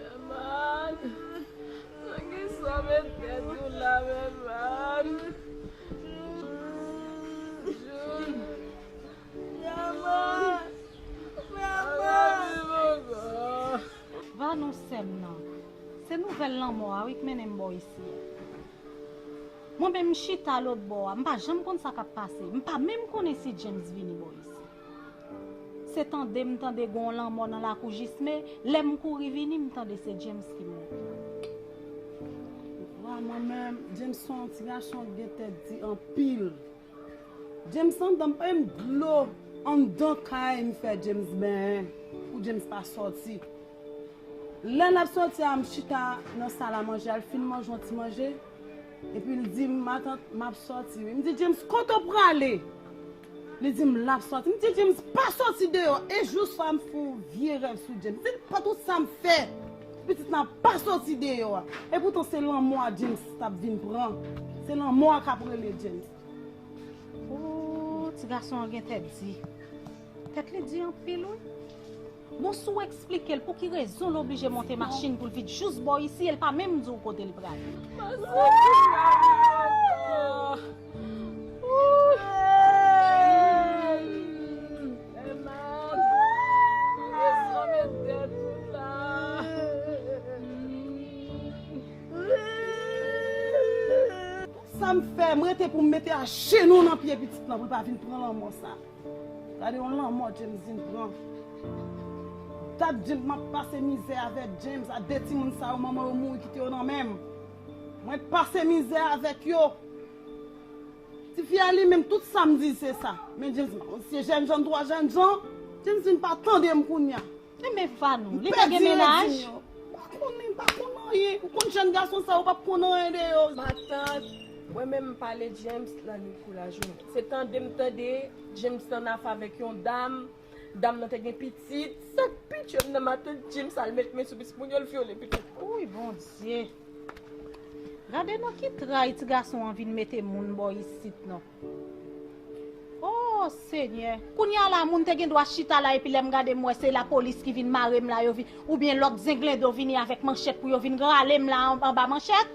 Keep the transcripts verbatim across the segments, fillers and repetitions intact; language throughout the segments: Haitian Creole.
Eman, nan ki sa w met tèt ou la, Eman? Jun. Eman. Eman. Vanou, sè m nan. Se nouvèl lanmò a wi k mennen m bò isi a. Mwen menm m chita lòt bò a, m pa janm konn sa k ap pase. M pa menm konnen si James vini bò isi. Se tande m tande gen yon lanmò nan lakou Jisme, lè m kouri vini, m tande se James ki mouri. Wa, mwen menm, James se yon ti gason ki gen tèt di anpil. James anndan, m pa menm dlo anndan kay m fè James benyen pou James pa sòti. Lè n ap sòti a, m chita nan sal a manje a, l fin manje yon ti manje, epi l di m, "Matant, m ap sòti wi." M di, "James, kote w prale?" Li di m l ap sòti. M di, "James, pa sòti deyò." E jou sa a, m fè yon vye rèv sou James. M di, "Pou tout sa m fè, pitit la pa sòti deyò a." Epoutan, se lanmò a James t ap vin pran. Se lanmò a k ap rele James. O, ti gason an gen tèt di. Tèt li di anpil, wi. Bon, si w eksplike l pou ki rezon l oblije monte machin pou l vin jous bò isi e l pa menm di w kote l prale. Sa m fè, m rete pou m mete ajenou nan pye pitit lan pou l pa vin pran lanmò sa. Gade yon lanmò James vin pran. Dat James, m ap pase mizè avèk James, a de timoun sa yo, manman yo mouri kite yo nan men m. Mwen pase mizè avèk yo. Tifi a li menm, tout sa m di se sa. Men James, se jènjan, twa jènjan. James vin pa tande m kounye a. Enben Vanou, li te gen mennaj? M pa konnen, m pa konn anyen. Ou konn jèn gason sa yo p ap konn anyen de yo. Matant, mwen menm m pale James nan ni koulaj ou. Se tande m tande James nan afè avèk yon dam, dam nan te gen pitit. Sa k pi tchwe m nan matant, James al met men sou pitit moun yo, l vyole pitit moun. Wouy, Bondye. Gade nan ki tray ti gason an vin mete moun bò isit non. O Senyè, kounye a la moun te gen dwa chita la epi lè m gade m wè se lapolis ki vin mare m la yo vin, oubyen lòt zenglendo vini avèk manchèt pou yo vin rale m la an- anba manchèt.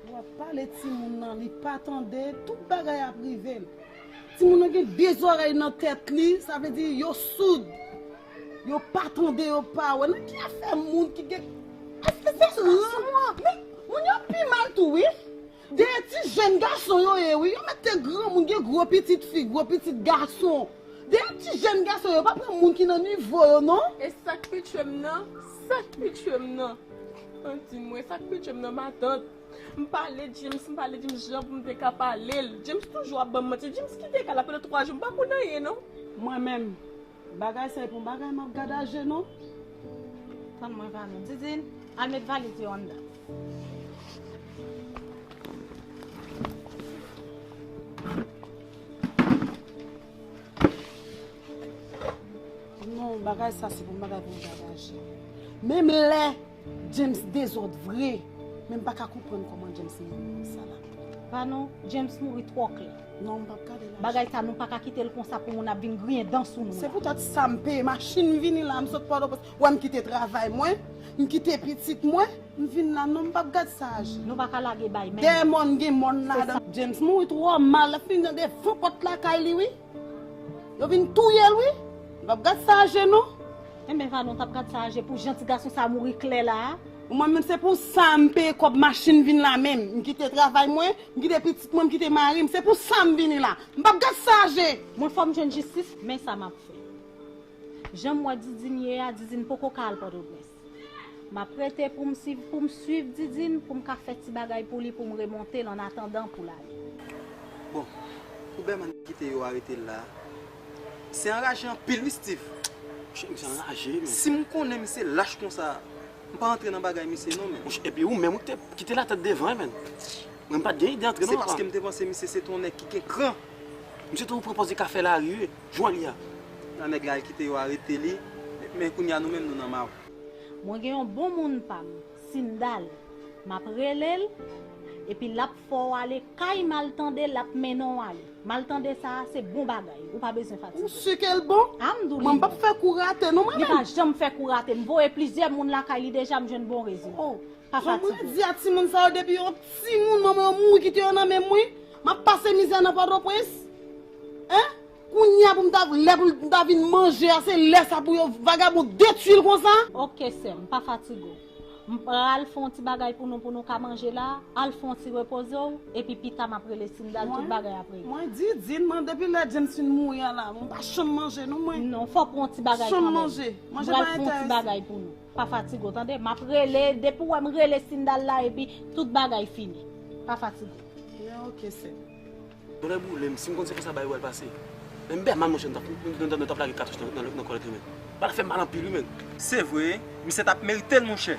W ap pale timoun nan, li pa tande, tout bagay ap rive l. Timoun nan gen de zòrèy nan tèt li, sa vle di yo soud. Yo pa tande, yo pa wè. Nan ki afè moun ki gen... Èske se gason an? Men moun yo pi mal tou wi. De ti jèn gason yo ye wi. Yo mèt te granmoun, gen gwo pitit fi, gwo pitit gason. De ti jèn gason yo pa pran moun ki nan nivo yo non. E sa k pi tchwe m nan, sa k pi tchwe m nan. An di mwen, sa k pi tchwe m nan, matant. M pale James, m pale James jan pou m te ka pale l. James toujou ap ban m manti. James kite kay la pandan twa jou, m pa konn anyen non. Mwen menm, bagay sa e pa yon bagay m ap gade ajenou. Tann mwen, Vanou. Didin, al met valiz yo anndan. Non, bagay sa se pou bagay pou m gade ajenou. Menm lè James dezòd vre, men m pa ka konprann kòman James mouri konsa la. Vanou, James mouri twò klè. Non, m p ap gade l ajenou. Bagay sa nou pa ka kite l konsa pou moun ap vin griyen dan sou nou la. Se poutèt sa m peye machin vini la, m sot Pòtoprens. Wè m kite travay mwen, m kite pitit mwen, m vin la non, m p ap gad sa ajenou. Nou pa ka lage bay menm. Dèyè mòn gen mòn ladan. James mouri twò mal, l ap fin nan devan pòt lakay li wi. Yo vin touye l wi. M p ap gad sa ajenou. Enben Vanou, w t ap gad sa ajenou pou jan ti gason sa mouri klè la a. Mwen menm se pou sa m peye kòb machin vin la menm. M kite travay mwen, m kite pitit mwen, m kite mari m. Se pou sa m vini la. M p ap gad sa ajenou. Mwen fò m jwenn jistis, men sa m ap fè. Jan m wè Didine ye a, Didine poko ka al Pòtoprens. M ap rete pou m swiv, pou m swiv Didine, pou m ka fè ti bagay pou li, pou m remonte l annatandan pou l ale. Bon, pou Bèman kite yo arete l la, se anraje anpil wi, Steve. Monchè, misye anraje, men. Si m konnen misye lach konsa, m pa antre nan bagay misye non, men. Monchè, epi ou menm ou ki te, ki te latèt devan, men. Mwen m pa t gen ide antre non, papa. Se paske m te panse misye se te yon nèg ki gen kran. Misye toujou pran pòz li ka fè lari wi, jan li a. Nan nèg la al kite yo arete li, men kounye a nou menm nou nan maw. Mwen gen yon bon moun pa m, Sindal. M ap rele l, epi l ap fè w ale kay m al tande l, l ap mennen w ale. M al tande sa a, se bon bagay, ou pa bezwen fatige. Ou si ke l bon? A, m di w li bon. Mwen m p ap fè kou rate non mwen menm. Li pa janm fè kou rate. M voye plizyè moun lakay li deja, m jwenn bon rezilta. Oh, pa fatige. Jan m redi a timoun sa yo depi yo timoun, manman yo mouri kite yo nan men m wi. M ap pase mizè nan Pòtoprens. Hein? Kounye a pou m ta, lè pou m ta vin manje a, se lè sa pou yo vagabon detwi l konsa? Ok, sè m, pa fatige w. M pral fè yon ti bagay pou nou, pou nou ka manje la. Al fè yon ti repoze w, epi pita m ap rele Sindal, tout bagay ap regle. Mwen, Didine, mwen, depi lè James fin mouri a la, mwen pa janm manje, non, mwen. Non, fò w pran yon ti bagay kanmenm. Janm manje. Manje pa enterese. M pral fè yon ti bagay pou nou. Pa fatige w, tande? M ap rele, depi w wè m rele Sindal la, epi tout bagay fini. Pa fatige w. Ya, ok, sè. Dòlè boule m, si m konn se konsa bagay yo pral pase. Men m Bèman, monchè, nou t ap, nou, nou, nou t ap lage katouch nan, nan, nan kòlèt li, men. Bagay la fè m mal anpil, wi, men. Se vre, misye t ap merite l, monchè.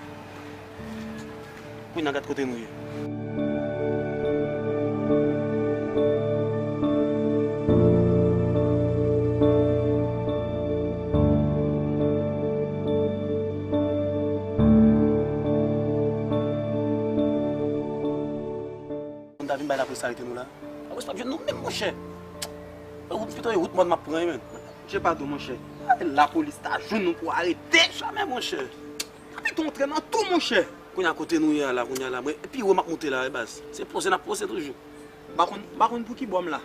Kounye a gad kote nou ye. Moun ta vin bay lapolis arete nou la. Lapolis p ap jwenn nou menm, monchè. Wout, pito e wout mòn m ap pran, wi, men. Monchè, padon, monchè. Lapolis ta jwenn nou pou arete. Jamè, monchè. Sa pito antre nan tou, monchè. Kounye a kote nou ye a la, kounye a la. Mwen, pi wo m ap monte la, wi, baz. Se poze n ap poze toujou. M pa konn, m pa konn pou ki bò m la.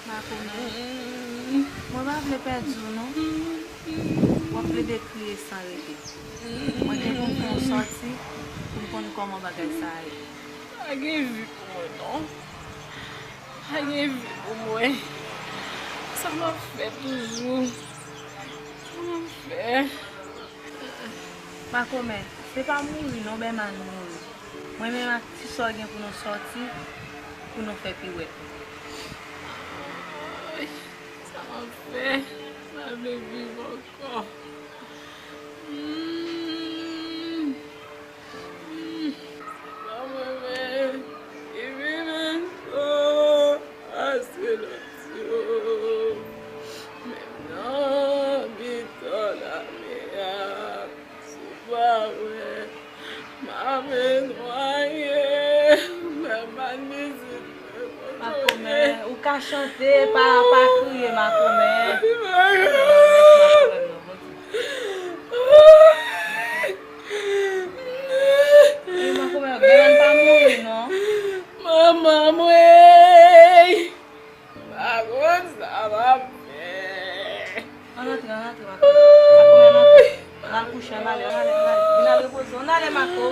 Makomè, mwen pa vle pèdi w non. W ap plede kriye san rete. Mwen gen pou m fè yon sòti pou m konn kòman bagay sa a ye. Pa gen vi pou mwen non. Pa gen vi pou mwen. Sa m ap fè toujou? Sa m ap fè? Makomè, se pa mouri non Bèman mouri. Mwen menm ak ti sa w gen pou nou sòti, pou nou fè piwèt. Ay, sa m ap fè? M pa vle viv ankò. Hmm. Hmm. Se pa mwen menm ki pi menm pase lòt yo. Menm nan mitan lame a, si w pa wè, m ap nwaye, m ap vizit mwen. Makomè, ou ka chante, pa, pa kriye, Makomè. Ey, Makomè, Bèman pa mouri, non. Manman mwen, pa konn sa m ap fè. Ann antre, ann antre, Makomè. Makomè, ann antre. Ann al kouche, ann ale, ann ale, ann ale. Vin al repoze w, ann ale, Mako.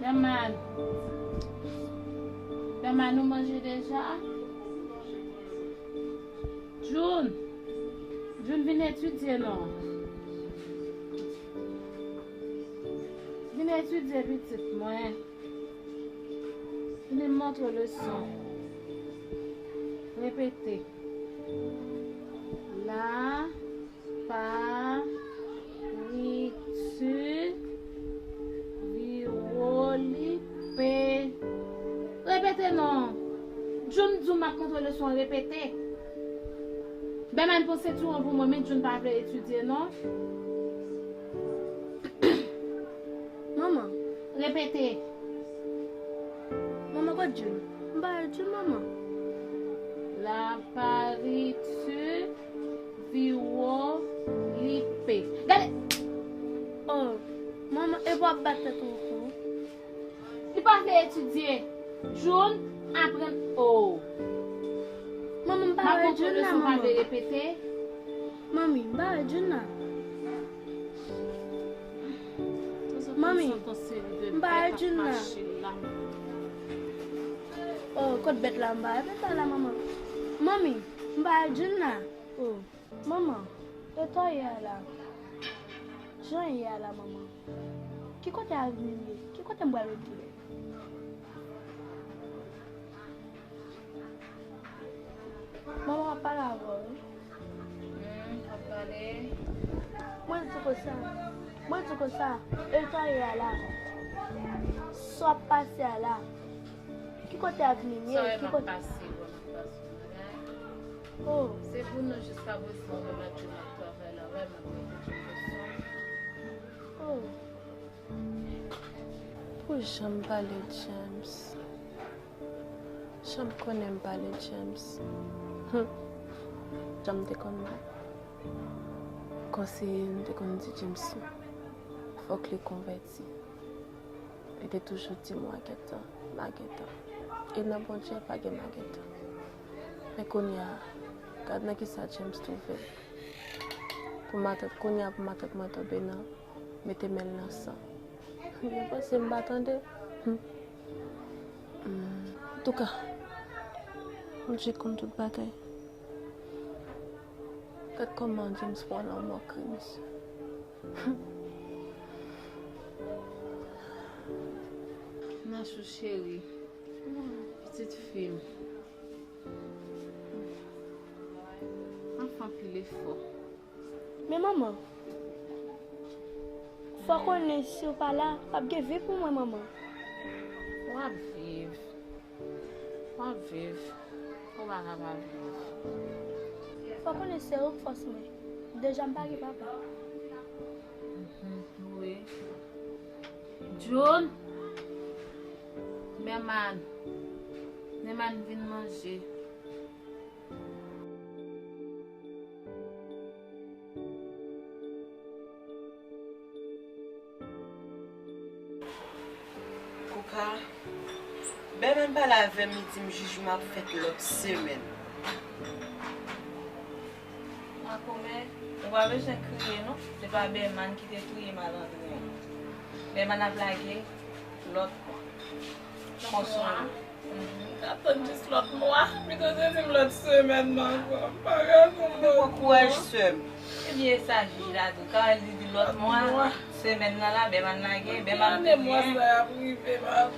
Bèman. Bèman, nou manje deja? Jun. Jun, vin etidye non. Vin etidye, pitit mwen. Vini m montre w leson. Repete. La, pa, ri, ti, vi, wo, li, pe. Repete non. Jun di w m ap montre w leson an, repete. Bèman, pran sentiwon pou mwen, men Jun pa vle etidye non. Manman. Repete. Manman, kot Jun? Ba Jun manman. Laparituviwolipe. Gade! Oh, manman, e w ap bat tèt ou kou. Li pa vle etidye. Jun aprann o. Manman, m pa wè Jun la, manman. Pa konprann leson, pa vle repete. Manmi, m pa wè Jun la. Manmi, m pa wè Jun la. Oh, kot bèt la, m pa wè bèt la, manman. Manmi, m pa wè Jun la. Oh. Manman, e tan ye a la? Jan ye a la, manman? Ki kote avni m ye? Ki kote m pral rete? Manman, m ap pale avè w, wi. Hmm, ap pale. Mwen di konsa, mwen di konsa, e tan ye a la? Sa w ap pase a la? Ki kote avni m ye? Sa w wè m ap pase, bon, m ap pase yon bagay. Oh. Se pou nou jiska prezan, wè, m ap jwenn ak travay la, wè, m ap mete Jun leson. Oh. Pou jan m pale James. Jan m konnen m pale James. Hum. Jan m te konn konseye, m te konn di James, fòk li konvèti. Li te toujou di m, "Wa gentan, m a gentan." E nan Bondye, pa gen m a gentan. Men kounye a, gad nan kisa James twouve l. Pou matant, kounye a pou matant mwen tonbe nan, mete men l nan san. Mwen panse m pa tande. Hmm. Hmm. Antouka, Bondye konn tout bagay. Gad kòman James pran nan mòkri, mesye. Nanchou cheri, pitit fi m, m ap fè anpil efò. Men manman, fò w konnen si w pa la, p ap gen vi pou mwen, manman. W ap viv. W ap viv. Ou pa ka pa viv. Fò w konnen se ou k fòs mwen. Deja m pa gen papa. Mhm, wi. Jun! Bèman! Bèman vin manje. Kouka, Bèman pale avè m, li di m jijman ap fèt lòt semèn. Makomè, ou pa bezwen kriye non, se pa Bèman ki te touye malandren an. Bèman ap lage lòt mwa. Konsolan. Mhm. Atann jis lòt mwa. Pito se di m lòt semèn nan ankò. M pa ka konprann. Pran kouraj, sè m. Ebyen, e sa jij la di w. Ka li di lòt mwa, semèn nan la, Bèman lage, Bèman ane mwa sa y ap rive, madanm.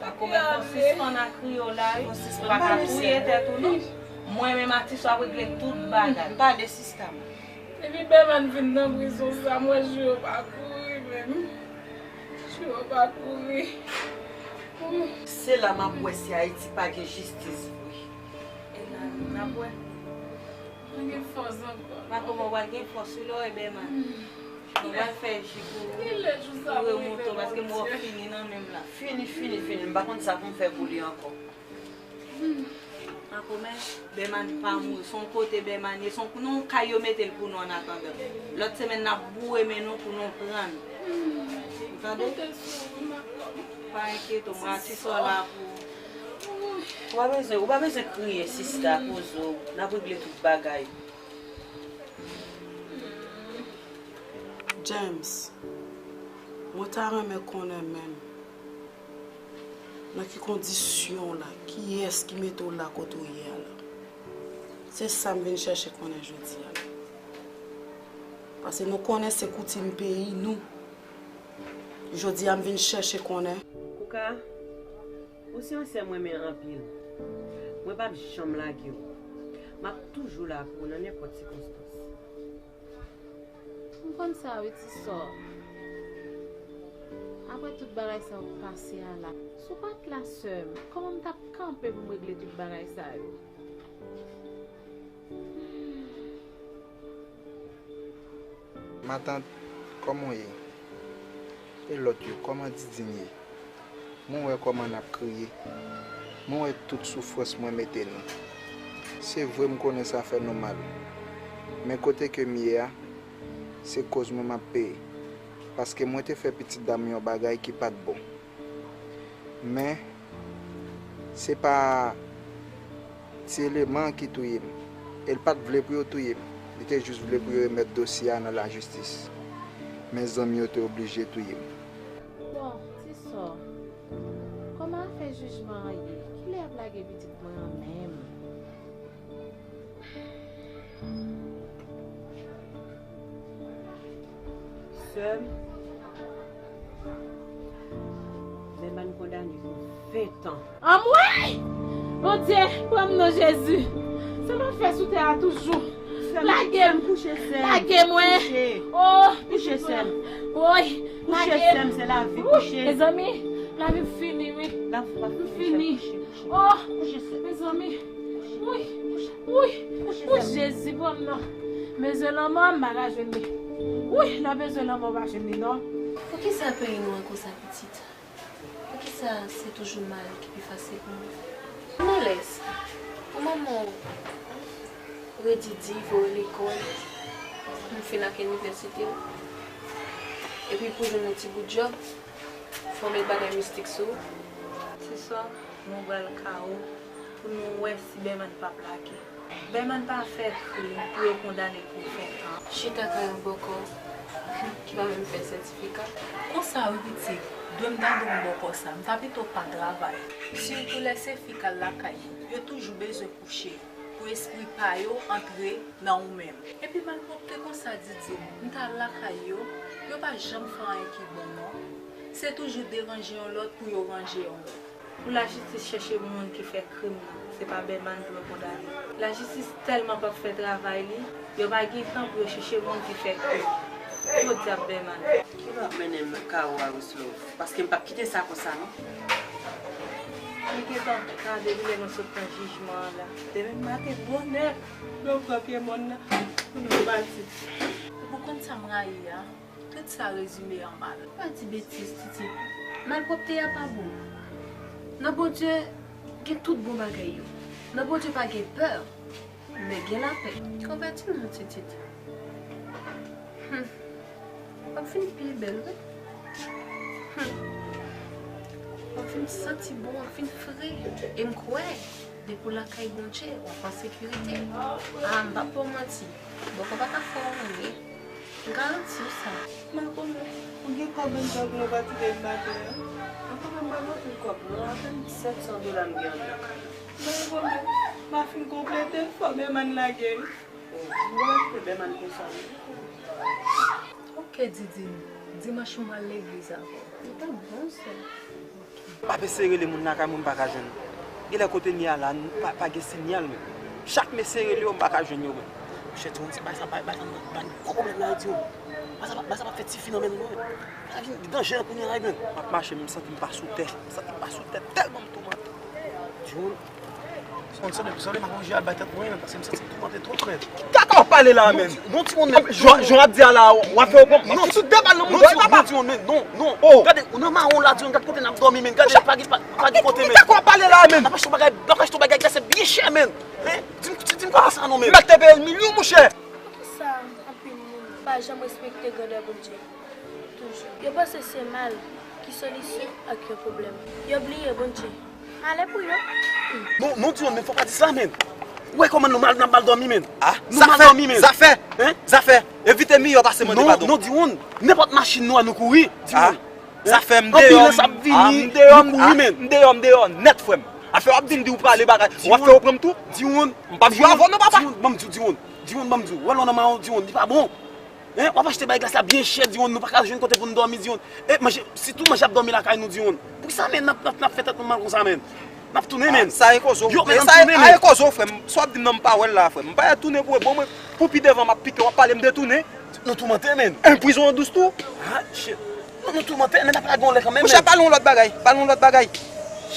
Makomè, fò w sispann ak kriye w la, wi. Ou pa ka touye tèt ou, non. Mwen menm ak ti sè w ap regle tout bagay. M pale, sista m. Depi Bèman vin nan prizon sa, mwen jwe yo pa kouri menm. Jwe yo pa kouri. Se la m ap wè si Ayiti pa gen jistis vre. E n a, n ap wè. Mwen gen fòs ankò. Makomè, w pral gen fòs wi lè w wè Bèman. Mwen pral fè ji pou, pou remouto paske m wè w fini nan men m la. Fini, fini, fini. M pa konn sa pou m fè pou li ankò. Makomè, Bèman pa mouri. Se yon kote Bèman ye. Se yon, nan yon kay yo mete l pou nou an atandan. Lòt semèn, n ap boure men nou pou nou pran l. Ou tande? Pa enkyete w, mwen ak ti sè w la pou ou. Ou pa bezwen, ou pa bezwen kriye, sista, poze w. N ap regle tout bagay. James, mwen ta renmen konnen menm. Nan ki kondisyon w la? Kiyès ki mete w la kote w ye a la? Se sa m vin chèche konnen jodi a la. Paske nou konnen se koutim peyi nou. Jodi a m vin chèche konnen. Kouka, ou se yon sè m renmen anpil. Mwen p ap janm lage w. M ap toujou la pou ou nan nenpòt sikonstans. M konn sa wi, ti sè. Apre tout bagay sa yo k pase a la, si w pa t la, sè m, kòman m t ap kanpe pou m regle tout bagay sa yo? Matant, kòman w ye? E lòt yo, kòman Didin ye? Mwen wè kòman n ap kriye. Mwen wè tout soufrans mwen mete nou. Se vre m konnen sa fè nou mal. Men kote ke m ye a, se koz mwen m ap peye. Paske mwen te fè pitit dam yon bagay ki pa t bon. Men, se pa ti eleman an ki touye m. E l pa t vle pou yo touye m. Li te jis vle pou yo remèt dosye a nan lajistis. Men zanmi yo te oblije touye m. Bon, ti sò, kòman afè jijman an ye? Kilè y ap lage pitit mwen an menm? Sè m, Bèman kondane pou ven tan. Anmwey! Bondye, pran m non, Jezi. Sa m ap fè sou tè a toujou? Lage m! Kouche, sè m. Lage m, wi. Kouche. Oh, kouche, sè m. Woy, kouche, sè m, se lavi, kouche. Mezanmi, lavi m fini, wi. Lavi pa fini, sè m. Fini. Kouche, kouche. Oh, kouche, sè m. Mezanmi. Wi, wi, wi, Jezi, pran m non. Bezwen lanmò, m pa ka jwenn li. Wi, nan bezwen lanmò, m pa jwenn li non. Poukisa peyi nou an konsa, pitit? Poukisa se toujou mal ki pi fasil pou nou? M alèz. Pou manman w redi di, voye w lekòl, pou w fin ak inivèsite w. Epi pou jwenn yon ti bout djòb, fò w met bagay mistik sou ou. Se sa. Nou pral ka ou pou nou wè si Bèman p ap lage. Bèman pa fè krim pou yo kondane l pou ven tan. Chita kay yon bòkò ki pa menm fè sètifika. Konsa wi pitit, dwe m ta ba w bòkò sa, m ta pito pa travay. Sitou lè se fi k al lakay yo, yo toujou bezwen kouche pou espri pa yo antre nan ou menm. Epi malpwòpte konsa Didine, m t al lakay yo, yo pa janm fè anyen ki bon non. Se toujou deranje yon lòt pou yo ranje yon lòt. Pou lajistis chèche moun ki fè krim nan, se pa Bèman pou yo kondane. Lajistis tèlman p ap fè travay li, yo pa gen tan pou yo chèche moun ki fè krim. Podyab Bèman. Kilè w ap mennen m ka ou a Wislove? Paske m p ap kite sa konsa non. Li gentan ka depi lè nou sot nan jijman an la. Demen maten bonè, nou pran pye mòn nan pou nou pati. Ou konn sa m rayi a? Tout sa rezime an mal. Pa di betiz, Titi. Malpwòpte a pa bon. Nan Bondye, gen tout bon bagay yo. Nan Bondye pa gen pè, men gen lapè. Konvèti non, Titi. Hum. W ap vin pi bèl, wi. Hum. W ap vin santi bon, w ap vin fre. E m kwè, depi w lakay Bondye, w ap an sekirite. A, m p ap ba w manti. Bòkò pa ka fè w anyen. M garanti w sa. Makomè, ou gen kòb anndan pou nou pa tounen maten an? Makomè, m pa gen anpil kòb non, apèn sèt san dola m gen anndan kay la. Makomè, m a fin konplete l, fò Bèman lage l. Oh, m pa gen pwoblèm ak konsa non. Ok, Didine, dimanch mwen al legliz avè w. Li t ap bon, sè. M ap eseye rele moun lakay mwen, m pa ka jwenn. Genlè kote m ye a la, n-, pa, pa gen sinyal menm. Chak m eseye rele yo, m pa ka jwenn yo menm. Monchè, Diwonn, se bagay sa, bagay, bagay sa, bagay gwo pwoblèm la, Diwonn. Bagay sa, bagay sa pa fè tifi nan men nou non. Sa vin danjere kounye a la, men. M ap mache, men m santi m pa sou tè. M santi m pa sou tè, tèlman m toumante. Diwonn. Sonn, sonn, sonn, m ap wonje al bay tèt mwen, paske m santi m toumante twòp, men. Kaka w ap pale la, men. Non, Diwonn, men. Jan, jan w ap di a la, w ap fè yo pran. Non, sou de bal nan mouda, papa. Non, Diwonn, men, non, non. Oh. Gade, ou nan mawon la, Diwonn, gade kote n ap dòmi, men. Gade, pa gen, pa, pa gen kote, men. Kaka w ap pale la, men. N ap achte yon bagay, n ap achte yon bagay ki se byen chè, men. Hein? Di m, di m kòman sa non, men. M mèt te peye l milyon, monchè. Poukisa anpil moun pa janm respekte grandè Bondye? Toujou. Yo panse se mal ki solisyon ak yon pwoblèm. Yo bliye Bondye. Malè pou yo. Non, non, Diwonn, men fò pa di sa, men. Ou wè kòman nou mal, n ap mal dòmi, men. Ah, nou mal dòmi, men. Zafè, zafè. Hein? Zafè. Evite miyò pase mande padon. Non, non, Diwonn. Nenpòt machin nou a nou kouri, Diwonn. Ah, zafè m deyò. Anbilans ap vini, nou kouri, men. M deyò, m deyò, nèt, frè m. Afè w ap di m di ou prale bagay. W ap fè yo pran m tou? Diwonn. M p ap jwe avè w non, papa. Diwonn, ban m di w, Diwonn. Diwonn, ban m di w. Wè lè w nan mawon, Diwonn, li pa bon. Hein, w ap achte bay glas la byen chè, Diwonn, nou pa ka jwenn kote pou n dòmi, Diwonn. E manje, sitou manje ap dòmi lakay nou, Diwonn. Poukisa, men, n ap, n ap, n ap fè tèt nou mal konsa, men? N ap tounen, men. Sa e koze w. Yo, men, n ap tounen, men. Sa e koze w, frè m. Sa w ap di m nan, m pa wè l la, frè m. M pa tounen pou e bon, mwen. Pou pi devan, m ap pike, w ap pale m detounen. Nou toumante, men. En prizon an dous tou. Ah, shit. Nou, nou toumante, men n ap lage yon lè kanmenm, men. Monchè, pale yon lòt bagay. Pale yon lòt bagay.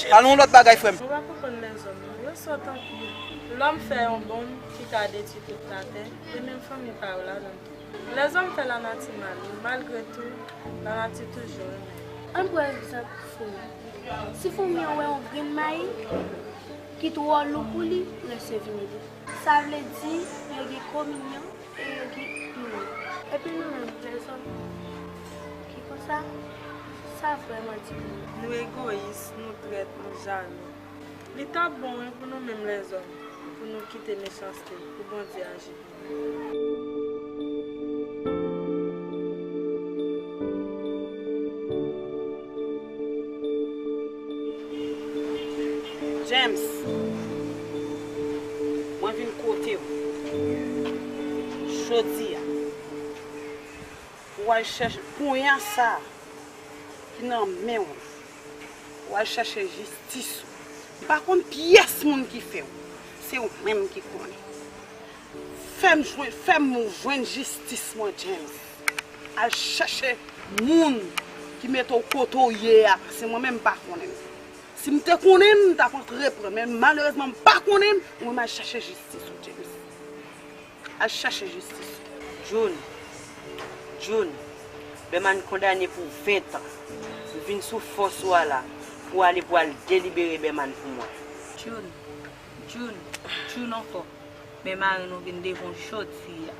Pale yon lòt bagay, frè m. Ou pa konprann lèzòm, non. Yo sòt anpil. Lòm fè yon bonm ki ka detwi tout latè, e menm fanmi pa yo ladan l tou. Lèzòm fè lanati mal, wi, malgre tou, lanati toujou renmen. Ann pran egzanp sou Si foumi an wè yon grenn mayi ki twò lou pou li, lese vin ede. Sa vle di, yo gen kominyon e yo gen inyon. Epi nou menm, lèzòm ki konsa, sa vrèman di pou nou. Nou egoyis, nou trèt, nou jalou. Li t ap bon, wi, pou nou menm lèzòm, pou nou kite mechanste, pou Bondye aji pou nou. James, mwen vin kote w jodi a pou w al chèche ponya sa a ki nan men w, w al chèche jistis ou. M pa konn pyès moun ki fè w, se ou menm ki konnen. Fè m jwenn, fè m jwenn jistis mwen, James. Al chèche moun ki mete w kote w ye a, paske mwen menm m pa konnen l. Si m te konnen l, m t ap antreprann, men malerezman m pa konnen l, mwen m al chèche jistis ou, James. Al chèche jistis ou. June, June, Bèman kondane pou ven tan. M vin sou fòs ou a la pou w ale pou w al delibere Bèman pou mwen. June, June, June ankò. Men mari nou vin devan w jodi a.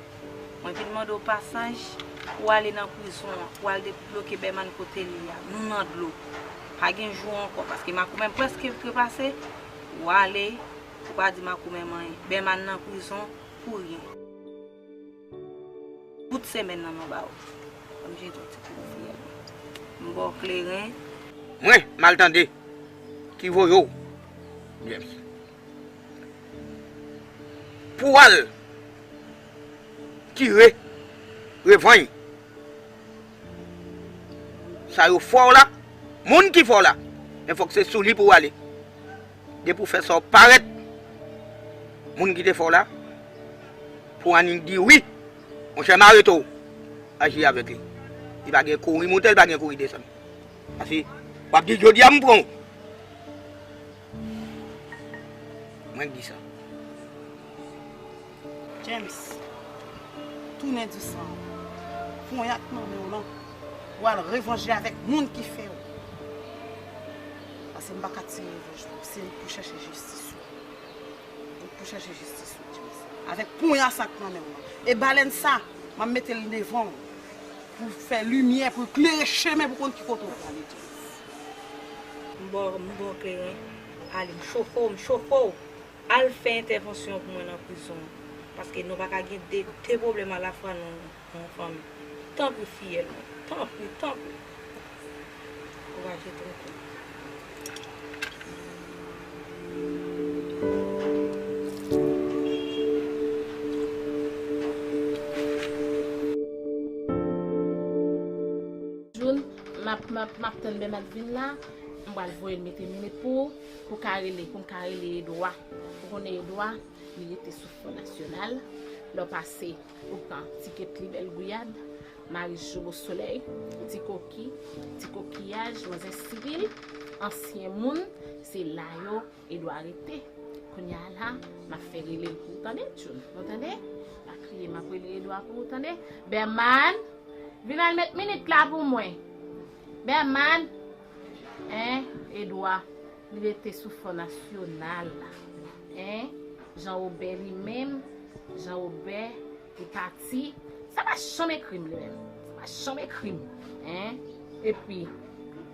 Mwen vin mande w pasaj pou w ale nan prizon an, pou w al debloke Bèman kote l ye a. Nou nan dlo. Pa gen jou ankò, paske makomè m prèske trepase. W ale, ou pa di makomè m anyen. Bèman nan prizon pou ryen. Bout semèn nan nou ba w. Ban m jete yon ti kou pou fiyèl mwen. M ba w kleren. Mwen, m al tande ki voye w, James. Pou w al tire revanj sa yo fè w la, moun ki fè w la, men fòk se sou li pou w ale. Depi w fè sa w parèt, moun ki te fè w la, pou annik di wi, monchè, m arete w, aji avèk li. Li pa gen kouri monte, li pa gen kouri desann. Paske w ap di jodi a m pran w. Mwen k di sa. James, tounen di san an. Ponya k nan men w lan, w al revanje avèk moun ki fè w. Paske m pa ka tire revanj pou w, se pou chèche jistis ou. Pou chèche jistis ou, James. Avèk ponya sa k nan men w lan. E balèn sa, m ap mete l devan w pou fè limyè, pou klere chemen pou konn ki kote w prale, James. M ba w, m ba w kleren. Ale, m chofe w, m chofe w. Al fè entèvansyon pou mwen nan prizon an. Paske nou pa ka gen de, de pwoblèm alafwa nan yon fanmi. Tanpri, fiyèl mwen. Tanpri, tanpri. Kouraje, tanpri. June, m ap, m ap, m ap tann Bèman vin la. M pral voye l mete minit pou ou, pou w ka rele, pou m ka rele Edwa. Ou konnen Edwa, li rete sou Fò Nasyonal. Lè w pase, ou pran Ti Ketli Bèl Gouyad, Maris Jobo Solèy, Ti Koki, Ti Kokiyaj, Manzè Siril, ansyen moun, se la yo Edwa rete. Kounye a la, m ap fè rele l pou ou tande, June. Ou tande? Pa kriye, m ap rele Edwa pou ou tande. Bèman, vin al met minit la pou mwen. Bèman, en, Edwa, li rete sou Fò Nasyonal la. En, Jan Wobè li menm, Jan Wobè, li pati. Sa pa janm ekri m li menm. Sa pa janm ekri m. En, epi,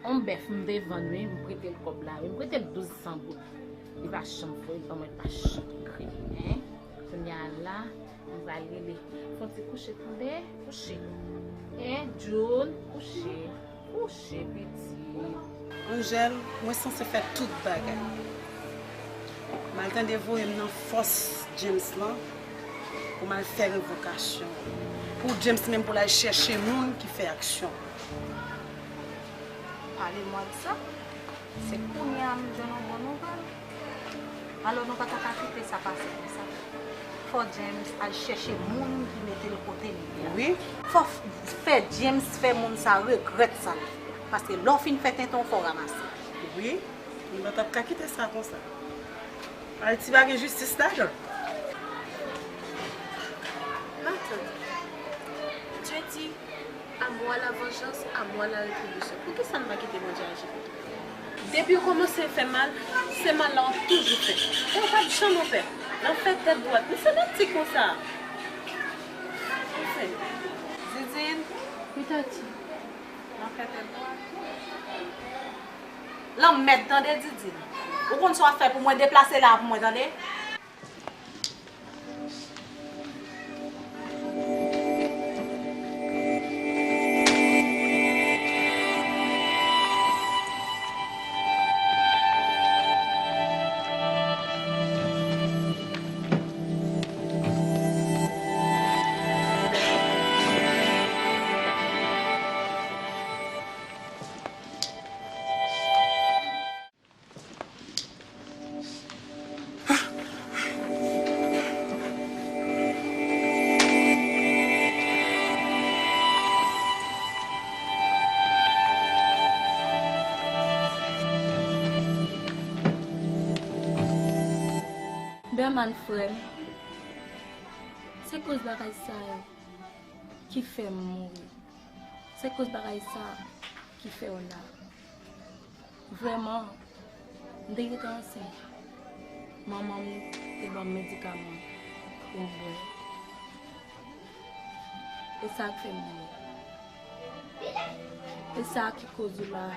yon bèf m te vann wi, m prete l kòb la wi, m prete l douz san goud. Li pa janm voye l ban mwen, li pa janm ekri m. En, kounye a la, m pral rele. Fè yon ti kouche tande, kouche. En, June, kouche. Kouche, pitit. Angel, mwen sanse fè tout bagay. M al tande voye m nan fòs James lan pou m al fè revokasyon. Pou James menm pou l al chèche moun ki fè aksyon. Pale mwa de sa. Se kounye a m jwenn yon bon nouvèl. Alò, nou pa ta ka kite sa pase konsa. Fò James al chèche moun ki mete l kote li ye a. Wi. Fò f-, fè James fè moun sa regrèt sa l fè. Paske lè w fin fè tenten w, fò w ranmase. Wi. Nou pa t ap ka kite sa konsa. Ayiti pa gen jistis ladan l. Matant, Dye di, à moi la vengeance, à moi la rétribution. Poukisa n pa kite Bondye aji pou nou? Depi yo kòmanse fè mal, se mal la w ap toujou fè. E w p ap janm opè. L ap fè tèt dwat. Men se nan ti konsa. Anfen. Didine. Wi, Tati. L ap fè tèt dwat. Lanmèd, tande, Didine. Ou konn sa w ap fè pou mwen, deplase la pou mwen, tande? Berman, frè m, se koz bagay sa yo ki fè m mouri. Se koz bagay sa ki fè w la. Vrèman, m te gentan ansent. Manman m te ban m medikaman pou m bwè. E sa k fè m mouri. E sa ki koz ou la.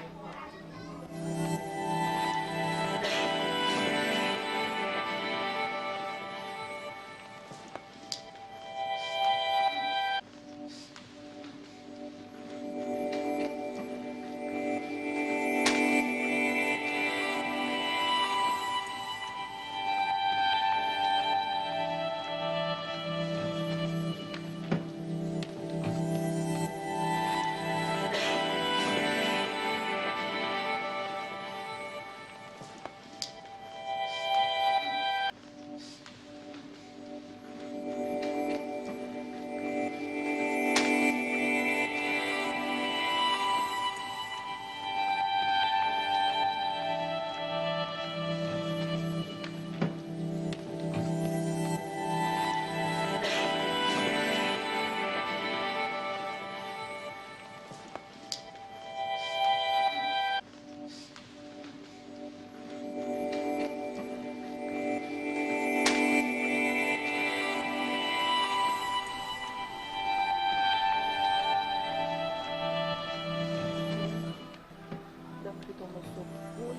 Donk, yon mòso poul.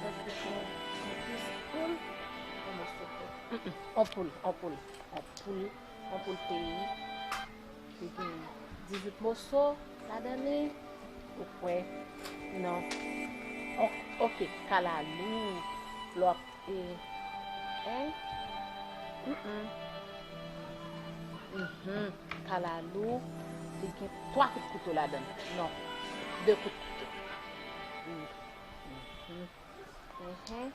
Donk, yon plis poul. Yon mòso poul. Mm, mm. On poul, on poul, on poul, on poul peyi. Li gen dizuit moso ladan li. Ou kwè? Non. O-, oke, kalalou. Lè w ap, e, en? Mm, mm. Mhm. Kalalou, li gen twa kout kouto ladan l. Non. De kout kouto. Mhm. Mhm.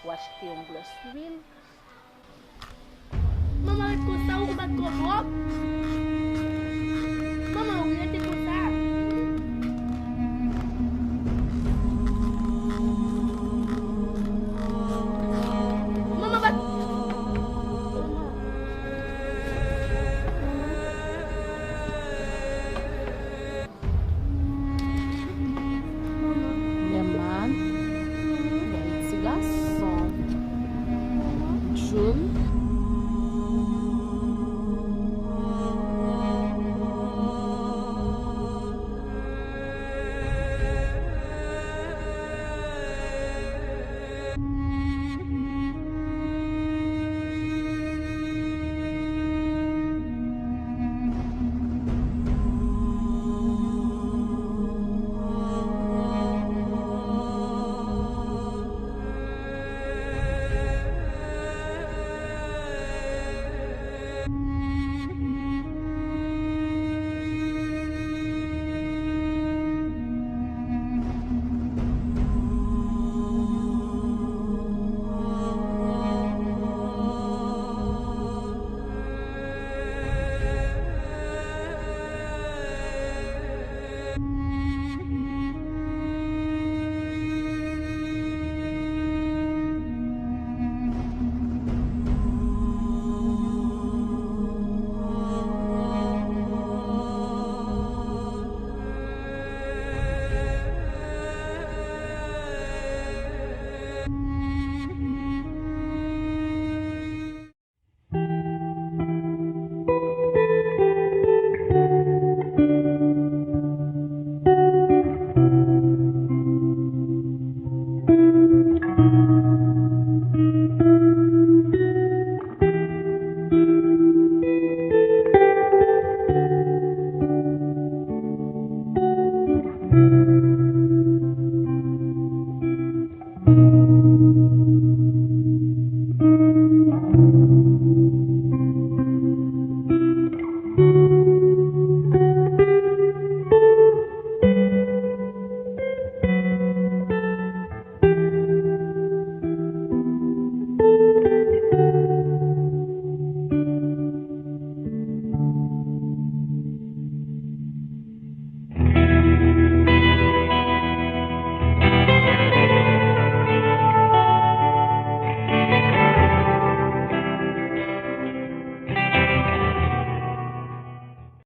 Ou achte yon gwòs lwil. Manman, ret konsa, ou konn bat kò twòp. Manman, wi, rete konsa. Manman, bat. Nèman, bèl ti gason. Jul,